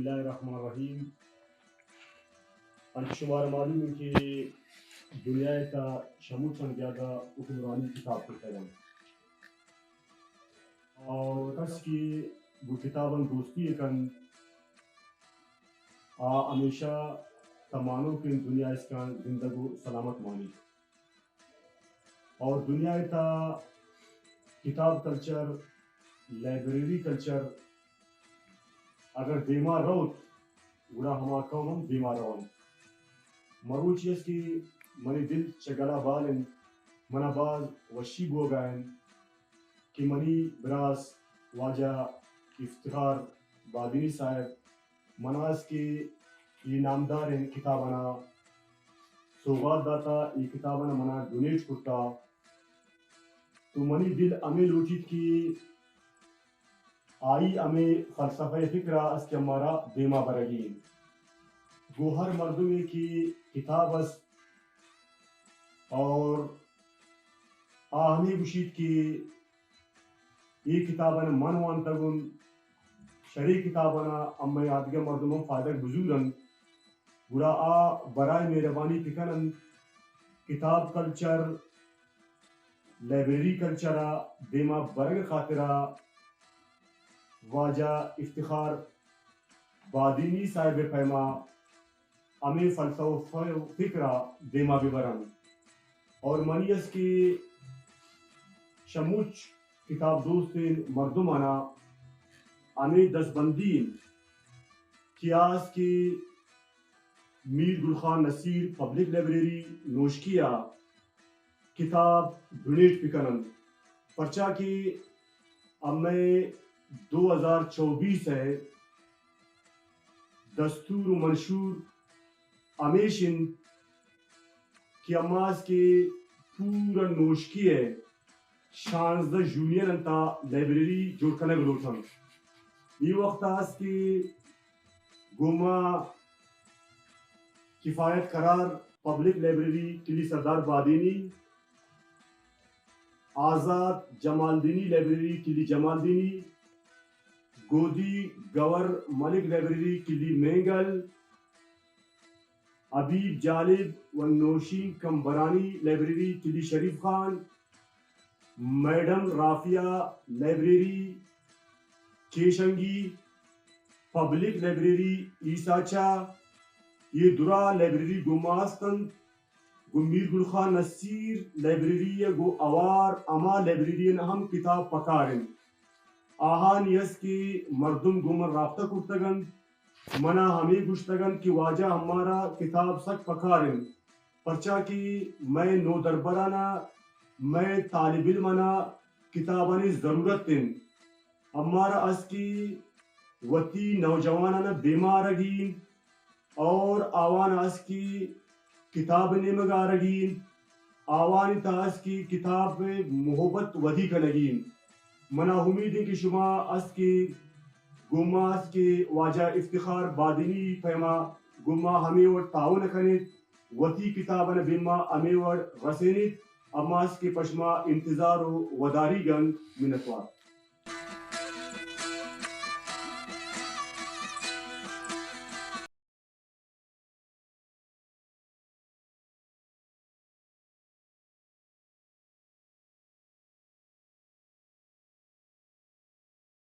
بسم اللہ الرحمن الرحیم۔ انچو شمارا معلوم انت کہ دنیا ءِ تہا شموچان زیادہ حکمرانی کتاب کرتگ انت۔ اور کس کہ گوں کتاباں دوستی ءَ کنت، آ ہمیشہ تمانوکیں دنیا اسکان زندگ و سلامت مانی۔ اور دنیا ءِ تہا کتاب کلچر، لائبریری کلچر اگر دیما روت، گڑا ہما قوم ہم دیما رونت۔ مروچی است کہ منی دل چہ گلا بال انت، منا باز وشی بوگا انت کہ منی براس واجہ افتخار بادینی صاحب منا است کہ اے نامداریں کتابانا سوغات داتا، اے کتابانا منا ڈونیٹ کرتا۔ تو منی دل ہمے لوٹیت کہ آئی ہمے فلسفہ فکر است کہ ہمارا دیما برگی انت۔ گو ہر مردمے کہ کتاب است اور آ ہمے گوشیت کہ اے کتابانا من وانتگ انت، شریں کتابانا ہمے آدگہ مردم ہم فائدگ بزور انت، گڑا آ برائے مہربانی بکن انت کتاب کلچر، لائبریری کلچر ءَ دیما برگ ءِ خاطر ءَ واجہ افتخار بادینی صاحب ءِ پیما ہمے فلسفہ و فکر ءَ دیما بہ برنت۔ اور منی است کہ شموچ کتاب دوستیں مردمانا ہمے دستبندی انت کہ آ است کہ میر گل خان نصیر پبلک لائبریری نوشکی ءَ کتاب ڈونیٹ بکن انت، پرچا کہ ہمے دو ہزار چوبیس ءِ دستور و منشور ہمیش انت کہ ہما است کہ پورا نوشکی ءِ شانزدہ یونین انت ءَ لائبریری جوڑ کنگ لوٹ انت۔ اے وقت است کہ گوما کفایت قرار پبلک لائبریری کلی سردار بادینی، آزاد جمالدینی لائبریری کلی جمالدینی، گودی گور ملک لائبریری کلی مینگل، حبیب جالب و نوشین کمبرانی لائبریری کلی شریف خان، میڈم رافیہ لائبریری کیشنگی، پبلک لائبریری عیسیٰ چہ، یہ درا لائبریری گوما است انت۔ گوں میر گل خان نصیر لائبریری ءَ گوں ہوار ہما لائبریری ءَ ہم کتاب پکار انت۔ آہانی است کہ مردم گوں من رابطہ کرتگ انت، منا ہمے گوشتگ انت کہ واجہ ہمارا کتاب سک پکار انت، پرچا کہ مئے نودربرانا، مئے طالب علمانا کتابانی ضرورت انت۔ ہمارا است کہ وتی نوجوانانا دیما آرگی انت اور آوان است کہ کتاب نیمگا آرگی انت، آوانی تہا است کہ کتاب ءِ محبت ودی کنگی انت۔ منا امید انت کہ شما است کہ گوما است کہ واجہ افتخار بادینی پیما گوما ہمے وڑ تعاون کنیت، وتی کتابانا دیما ہمے وڑ رسینیت، اما است کہ پہ شما انتظار و وداریگ انت۔ منتوار۔